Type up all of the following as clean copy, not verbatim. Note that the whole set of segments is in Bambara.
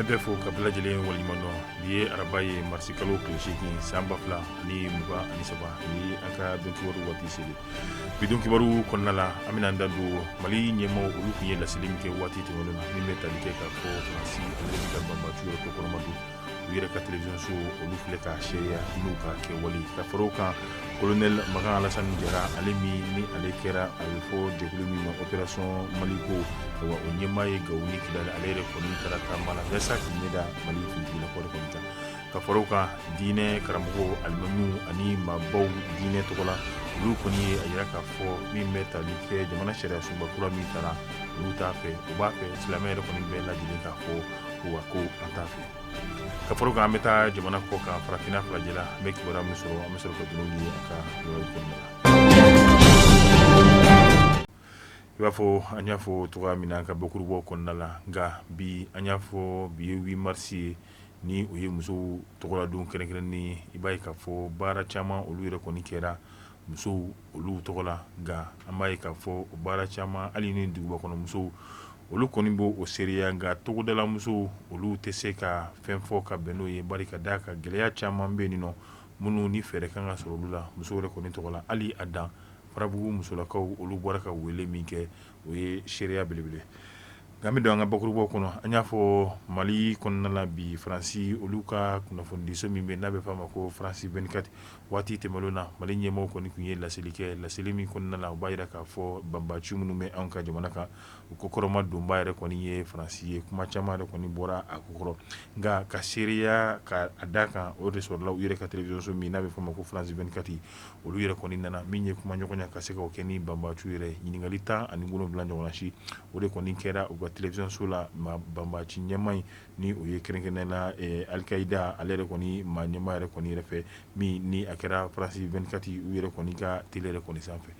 bɛɛ fo ka bɛɛ lajɛlen waleɲuman dɔn. Bi ye araba ye, marisi kalo tile 8, san 2023. Ni an ka don kibaru waati seli, bi don kibaru kɔnɔna la, an bɛna an da don Mali ɲɛmaaw, olu tun ye laseli min kɛ waati tɛmɛnen na, min bɛ tali kɛ k'a fɔ Faransi ale bɛ ka banbaciw yɛrɛ kɔkɔrɔma don. U yɛrɛ ka télévision so, olu filɛ k'a seereya n'u ka kɛwale. Ka fara o kan, colonel Makan Alassane Jara, ale min ni ale kɛra a bɛ fɔ jɛkulu min ma Opération Maliko, wa o ɲɛmaa ye Gawo ni Kidali, ale yɛrɛ kɔni taara taama la yaasa k'i ɲɛ da Mali finitigilakaw yɛrɛ kɔni kan. Ka fara o kan, diinɛ karamɔgɔ, alimamiw ani maabaw diinɛ tɔgɔ la, olu kɔni ye a jira k'a fɔ min bɛ tali kɛ jamana sariya sunba kura min taara, olu t'a fɛ. U b'a fɛ silamɛ yɛrɛ kɔni bɛɛ lajɛlen k'a fɔ wa ko an t'a fɛ. Ka fara o kan, an bɛ taa jamana kɔ kan, farafinna falajɛla, an bɛ kibaruya min sɔrɔ, an bɛ sɔrɔ ka don n'olu ye an ka yɔrɔ kɔnɔna la. I b'a fɔ an y'a fɔ cogoya min na an ka bakurubaw kɔnɔna la, nka bi an y'a fɔ bi ye 8 mars ye, ni o ye musow tɔgɔladon kɛrɛnkɛrɛnnen ye. I b'a ye k'a fɔ baara caman olu yɛrɛ kɔni kɛra musow olu tɔgɔ la, nka an b'a ye k'a fɔ o baara caman, hali ni duguba kɔnɔ musow olu kɔni b'o o seereya, nka togodala musow olu tɛ se ka fɛn fɔ ka bɛn n'o ye, bari ka d'a kan gɛlɛya caman bɛ yen nɔ minnu ni fɛɛrɛ kan ka sɔrɔ olu la musow yɛrɛ kɔni tɔgɔ la. Hali a dan Farabugu musolakaw, olu bɔra ka wele min kɛ, o ye seereya belebele. Nka an bɛ don an ka bakurubaw kɔnɔ. An y'a fɔ Mali kɔnɔna la bi, Faransi olu ka kunnafonidiso min bɛ n'a bɛ f'a ma ko France 24, waati tɛmɛnen na, Mali ɲɛmɔgɔw kɔni tun ye laseli kɛ. Laseli min kɔnɔna la, u b'a jira k'a fɔ banbaci minnu bɛ anw ka jamana kan, u kɔkɔrɔma donba yɛrɛ kɔni ye Faransi ye. Kuma caman yɛrɛ kɔni bɔra a kokɔrɔ, nka ka seereya ka a da kan, o de sɔrɔla u yɛrɛ ka télévision so min n'a bɛ f'a ma ko France 24. Olu yɛrɛ kɔni nana min ye kumaɲɔgɔnya ka se k'o kɛ ni banbaciw yɛrɛ. Ɲininkali 17 ɲɔgɔnna si, o de kɔni kɛra u ka télévision so la banbaci ɲɛmaa in, ni o ye kɛrɛnkɛrɛnnenya la Alikaida, ale yɛrɛ kɔni maa ɲɛmaa yɛrɛ kɔni yɛrɛ fɛ, min ni a kɛra France 24 u yɛrɛ kɔni ka télé yɛrɛ kɔni sanfɛ.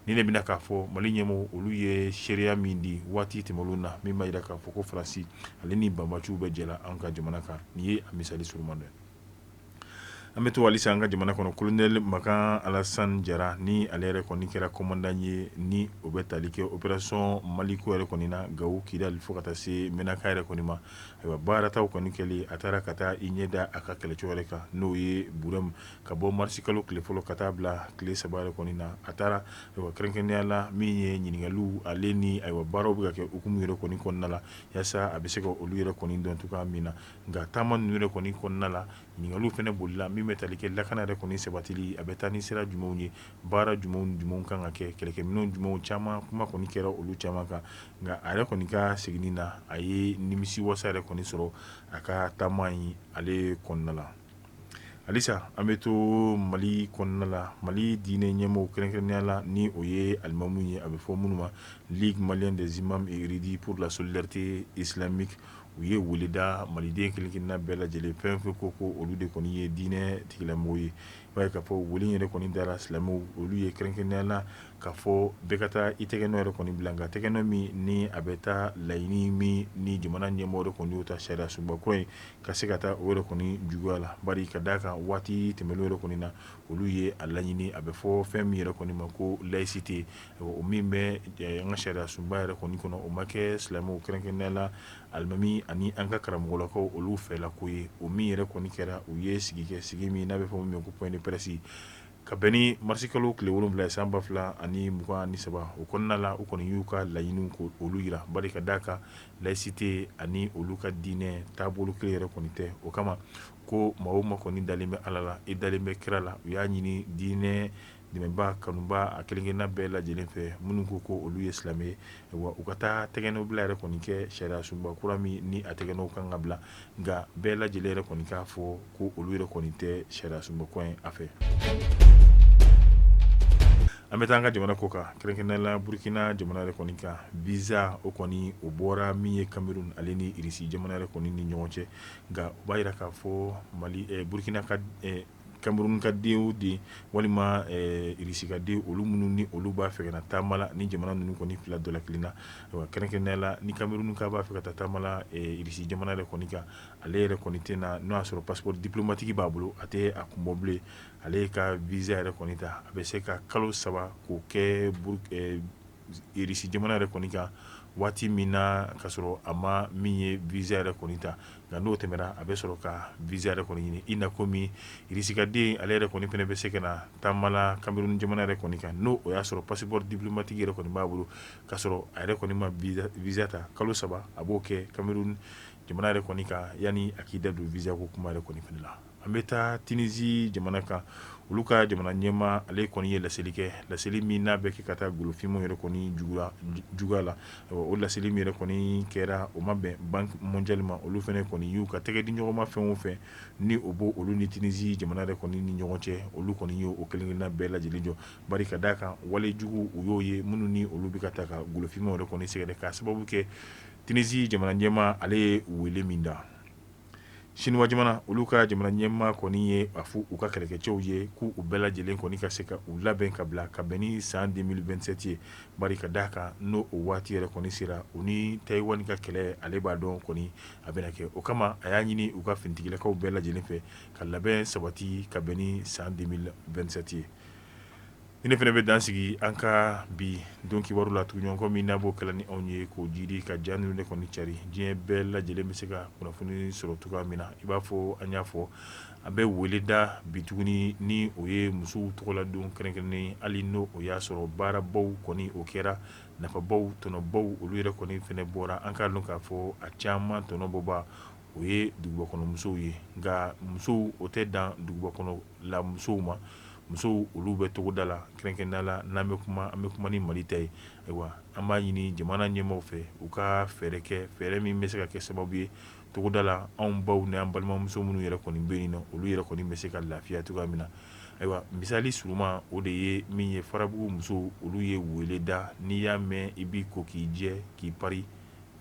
Ni ne bɛna k'a fɔ Mali ɲɛmɔgɔw, olu ye seereya min di waati tɛmɛnen na, min b'a jira k'a fɔ ko Faransi ale ni banbaciw bɛ jɛ la an ka jamana kan, nin ye a misali surunman dɔ ye. An bɛ to halisa an ka jamana kɔnɔ. Colonel Makan Alassane Jara, ni ale yɛrɛ kɔni kɛra commandant ye, ni o bɛ tali kɛ Opération Maliko yɛrɛ kɔni na Gawo, Kidali, fo ka taa se Menaka yɛrɛ kɔni ma. Ayiwa, baarataw kɔni kɛlen, a taara ka taa i ɲɛ da a ka kɛlɛcɛ yɛrɛ kan, n'o ye Burɛmu, ka bɔ marisi kalo tile fɔlɔ ka taa bila tile 3 yɛrɛ kɔni na. A taara, ayiwa, kɛrɛnkɛrɛnnenya la, min ye ɲininkaliw ale ni, ayiwa, baaraw bɛ ka kɛ hukumu yɛrɛ kɔni kɔnɔna la, yaasa a bɛ se ka olu yɛrɛ kɔni dɔn cogoya min na. Nka taama ninnu yɛrɛ kɔni kɔnɔna la, ɲininkaliw fana bolila min bɛ tali kɛ lakana yɛrɛ kɔni sabatili, a bɛ taa ni sira jumɛnw ye, baara jumɛnw jumɛnw kan ka kɛ, kɛlɛkɛminɛnw jumɛnw, caman kuma kɔni kɛra olu caman kan. Nka a yɛrɛ kɔni ka seginni na, a ye nimisiwasa yɛrɛ kɔni sɔrɔ a ka taama in ale kɔnɔna la. Halisa an bɛ to Mali kɔnɔna la. Mali diinɛ ɲɛmɔgɔw, kɛrɛnkɛrɛnnenya la ni o ye alimamu ye, a bɛ fɔ minnu ma Ligue malienne des imams et érudits pour la solidarité islamique, u ye wele da maliden kelen-kelenna bɛɛ lajɛlen, fɛn fɛn ko ko olu de kɔni ye diinɛ tigilamɔgɔw ye. I b'a ye k'a fɔ wele yɛrɛ kɔni dara silamɛw olu ye, kɛrɛnkɛrɛnnenya la k'a fɔ bɛɛ ka taa i tɛgɛnɔ yɛrɛ kɔni bila, nka tɛgɛnɔ min ni a bɛ taa laɲini min ni jamana ɲɛmɔgɔ yɛrɛ kɔni y'o ta, sariya sunba kura in ka se ka taa o yɛrɛ kɔni juguya la, bari ka d'a kan waati tɛmɛnen yɛrɛ kɔni na, olu ye a laɲini, a bɛ fɔ fɛn min yɛrɛ kɔni ma ko laïcité, o min bɛ an ka sariya sunba yɛrɛ kɔni kɔnɔ, o ma kɛ silamɛw, kɛrɛnkɛrɛnnenya la alimami ani an ka karamɔgɔlakaw olu fɛla ko ye. O min yɛrɛ kɔni kɛra, u ye sigi kɛ, sigi min n'a bɛ fɔ min ma ko point de presse, ka bɛn ni marisi kalo tile 7 ye, san 2023. O kɔnɔna la, u kɔni y'u ka laɲiniw ko olu jira, bari ka d'a kan laïcité ani olu ka diinɛ taabolo kelen yɛrɛ kɔni tɛ. O kama ko maa o maa kɔni dalen bɛ Ala la, i dalen bɛ kira la, u y'a ɲini diinɛ dɛmɛba kanuba a kelen-kelenna bɛɛ lajɛlen fɛ, minnu ko ko olu ye silamɛ ye, wa u ka taa tɛgɛnɔ bila yɛrɛ kɔni kɛ sariya sunba kura min ni a tɛgɛnɔ kan ka bila, nka bɛɛ lajɛlen yɛrɛ kɔni k'a fɔ ko olu yɛrɛ kɔni tɛ sariya sunba kura in a fɛ. An bɛ taa an ka jamana kɔ kan, kɛrɛnkɛrɛnnenya la Burukina jamana yɛrɛ kɔni kan. Visa o kɔni o bɔra min ye Cameroun ale ni Irisi jamana yɛrɛ kɔni ni ɲɔgɔn cɛ, nka o b'a jira k'a fɔ Mali Burukina ka Cameroun ka den o den walima Irisi ka den, olu minnu ni olu b'a fɛ ka na taama la ni jamana ninnu kɔni fila dɔ la kelen na, kɛrɛnkɛrɛnnenya la ni Cameroun ka b'a fɛ ka taa taama la Irisi jamana yɛrɛ kɔni kan, ale yɛrɛ kɔni tɛ na, n'o y'a sɔrɔ passeport diplomatique b'a bolo, a tɛ a kun bɔ bilen. Ale ka visa yɛrɛ kɔni ta, a bɛ se ka kalo 3 k'o kɛ Irisi jamana yɛrɛ kɔni kan. waati min na ka sɔrɔ a ma min ye visa yɛrɛ kɔni ta. Nka n'o tɛmɛna, a bɛ sɔrɔ ka visa yɛrɛ kɔni ɲini. I na komi Irisikaden, ale yɛrɛ kɔni fana bɛ se ka na taama la Cameroun jamana yɛrɛ kɔni kan, n'o o y'a sɔrɔ passeport diplomatique yɛrɛ kɔni b'a bolo, ka sɔrɔ a yɛrɛ kɔni ma visa ta. Kalo 3 a b'o kɛ Cameroun jamana yɛrɛ kɔni kan yanni a k'i da don visa ko kuma yɛrɛ kɔni fana la. An bɛ taa Tunisie jamana kan. Olu ka jamana ɲɛmaa, ale kɔni ye laseli kɛ, laseli min n'a bɛ kɛ ka taa golofinw yɛrɛ kɔni juguya la. O laseli min yɛrɛ kɔni kɛra, o ma bɛn Banque mondiale ma. Olu fana kɔni y'u ka tɛgɛ di ɲɔgɔnma fɛn o fɛn ni o b' olu ni Tunisie jamana yɛrɛ kɔni ni ɲɔgɔn cɛ, olu kɔni y' o kelenkelenna bɛɛ lajɛlen jɔ, bari ka d'a kan wale jugu u y'o ye minnu ni olu bɛ ka taa ka golofinw yɛrɛ kɔni sɛgɛrɛ, k'a sababu kɛ Tunisie jamana ɲɛmaa, ale ye wele min da. Siniwa jamana, olu ka jamana ɲɛmaa kɔni ye a fɔ u ka kɛlɛkɛcɛw ye k'u bɛɛ lajɛlen kɔni ka se ka u labɛn ka bila ka bɛn ni san 2027 ye, bari ka d'a kan n'o o waati yɛrɛ kɔni sera, u ni Taïwan ka kɛlɛ, ale b'a dɔn kɔni a bɛna kɛ. O kama a y'a ɲini u ka finitigilakaw bɛɛ lajɛlen fɛ ka labɛn sabati ka bɛn ni san 2027 ye. Ni ne fana bɛ dan sigi an ka bi don kibaru la. Tuguɲɔgɔn min n'a b'o kɛla ni anw ye k'o jiri ka ja ninnu de kɔni cari, diɲɛ bɛɛ lajɛlen bɛ se ka kunnafoni sɔrɔ cogoya min na. I b'a fɔ an y'a fɔ, an bɛ wele da bi tuguni ni o ye musow tɔgɔladon kɛrɛnkɛrɛnnen. Hali n'o o y'a sɔrɔ baarabaw kɔni o kɛra, nafabaw, tɔnɔbaw, olu yɛrɛ kɔni fana bɔra, an k'a dɔn k'a fɔ a caman tɔnɔbɔba o ye dugubakɔnɔmusow ye. Nka musow, o tɛ dan dugubakɔnɔ la musow ma. Musow, olu bɛ togoda la, kɛrɛnkɛrɛnnenya la n'an bɛ kuma, an bɛ kuma ni Mali ta ye. Ayiwa, an b'a ɲini jamana ɲɛmaaw fɛ u ka fɛɛrɛ kɛ, fɛɛrɛ min bɛ se ka kɛ sababu ye togoda la, anw baw ni an balimamuso minnu yɛrɛ kɔni bɛ yen nɔ, olu yɛrɛ kɔni bɛ se ka lafiya cogoya min na. Ayiwa, misali surunman o de ye min ye, Farabugu musow, olu ye wele da. N'i y'a mɛn i b'i ko k'i jɛ k'i pari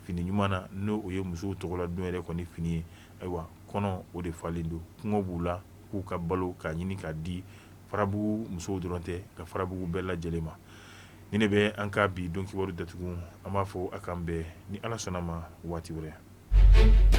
fini ɲuman na, n'o o ye musow tɔgɔladon yɛrɛ kɔni fini ye, ayiwa, kɔnɔ o de falen don, kɔngɔ b'u la k'u ka balo k'a ɲini k'a di Farabugu musow dɔrɔn tɛ, ka Farabugu bɛɛ lajɛlen ma. Ni ne bɛ an ka bi don kibaru datugu, an b'a fɔ a k'an bɛn ni Ala sɔnna ma waati wɛrɛ.